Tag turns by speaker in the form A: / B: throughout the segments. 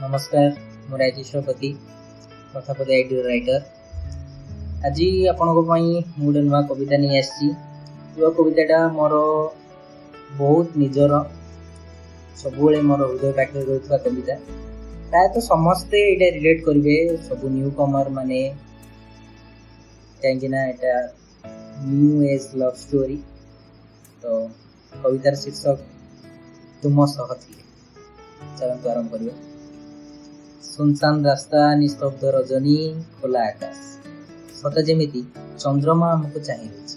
A: ନମସ୍କାର, ମୁଁ ରାଜେଶ୍ୱର ପତି, କଥାପତି ଆଇଡ଼ିର ରାଇଟର। ଆଜି ଆପଣଙ୍କ ପାଇଁ ମୁଁ ଗୋଟେ ନୂଆ କବିତା ନେଇ ଆସିଛି। ନୂଆ କବିତାଟା ମୋର ବହୁତ ନିଜର, ସବୁବେଳେ ମୋର ହୃଦୟ ପାଖରେ ରହୁଥିବା କବିତା। ପ୍ରାୟତଃ ସମସ୍ତେ ଏଇଟା ରିଲେଟ୍ କରିବେ, ସବୁ ନ୍ୟୁ କମର ମାନେ, କାହିଁକିନା ଏଇଟା ନ୍ୟୁ ଏଜ୍ ଲଭ୍ ଷ୍ଟୋରି। ତ କବିତାର ଶୀର୍ଷକ ତୁମ ସହ ଥିଲେ। ଚାଲନ୍ତୁ ଆରମ୍ଭ କରିବା। ସୁନସାନ ରାସ୍ତା, ନିସ୍ତବ୍ଧ ରଜନୀ, ଖୋଲା ଆକାଶ, ସତେ ଯେମିତି ଚନ୍ଦ୍ରମା ଆମକୁ ଚାହିଁ ରହିଛି।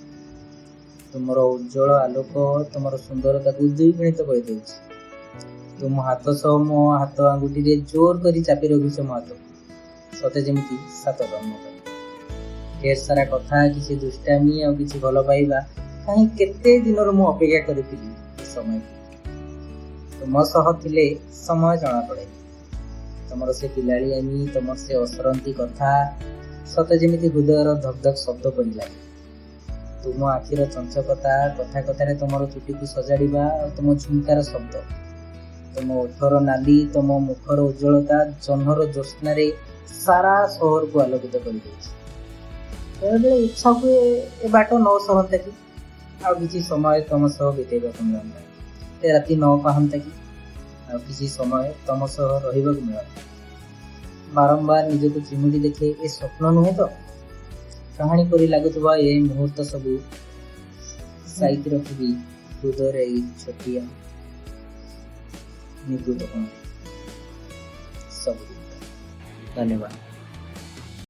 A: ତୁମର ଉଜ୍ଜଳ ଆଲୋକ ତୁମର ସୁନ୍ଦରତାକୁ ଦ୍ୱିଗୁଣିତ କରିଦେଉଛି। ତୁମ ହାତ ସହ ମୋ ହାତ ଆଙ୍ଗୁଠିରେ ଜୋର କରି ଚାପି ରଖିଛ ମୋ ହାତକୁ, ସତେ ଯେମିତି ସାତ ଜନ୍ମ ପାଇଁ। ଢେର ସାରା କଥା, କିଛି ଦୁଷ୍ଟାମି ଆଉ କିଛି ଭଲ ପାଇବା। କାହିଁ କେତେ ଦିନରୁ ମୁଁ ଅପେକ୍ଷା କରିଥିଲି ଏ ସମୟକୁ। ତୁମ ସହ ଥିଲେ ସମୟ ଜଣା ପଡ଼େ। ତମର ସେ ପିଲାଳିଆମି, ତମର ସେ ଅସରନ୍ତି କଥା ସତେ ଯେମିତି ହୃଦୟର ଧକ୍ ଧକ୍ ଶବ୍ଦ ପରି ଲାଗେ। ତୁମ ଆଖିର ଚଞ୍ଚକତା, କଥା କଥାରେ ତୁମର ଚୁଟିକୁ ସଜାଡ଼ିବା ଆଉ ତୁମ ଝୁମକାର ଶବ୍ଦ, ତୁମ ଓଠର ନାଲି, ତୁମ ମୁଖର ଉଜ୍ଜଳତା ଜହ୍ନର ଜ୍ୟୋତ୍ସ୍ନାରେ ସାରା ସହରକୁ ଆଲୋକିତ କରିଦେଉଛି। ବେଳେବେଳେ ଇଚ୍ଛା ହୁଏ ଏ ବାଟ ନ ସରନ୍ତା କି, ଆଉ କିଛି ସମୟ ତମ ସହ ବିତେଇବାକୁ ମିଳନ୍ତା, ଏ ରାତି ନ ପାହନ୍ତା କି, ଆଉ କିଛି ସମୟ ତମ ସହ ରହିବାକୁ ମିଳନ୍ତା। ବାରମ୍ବାର ନିଜକୁ ଚିମୁଟି ଦେଖେ, ଏ ସ୍ୱପ୍ନ ନୁହେଁ ତ? କାହାଣୀ ପରି ଲାଗୁଥିବା ଏ ମୁହୂର୍ତ୍ତ ସବୁ ସାଇତି ରଖିବି ହୃଦୟରେ ଏଇ ଛୋଟିଆ ନିବୃତ କୋଣରେ ସବୁଦିନ ପାଇଁ। ଧନ୍ୟବାଦ।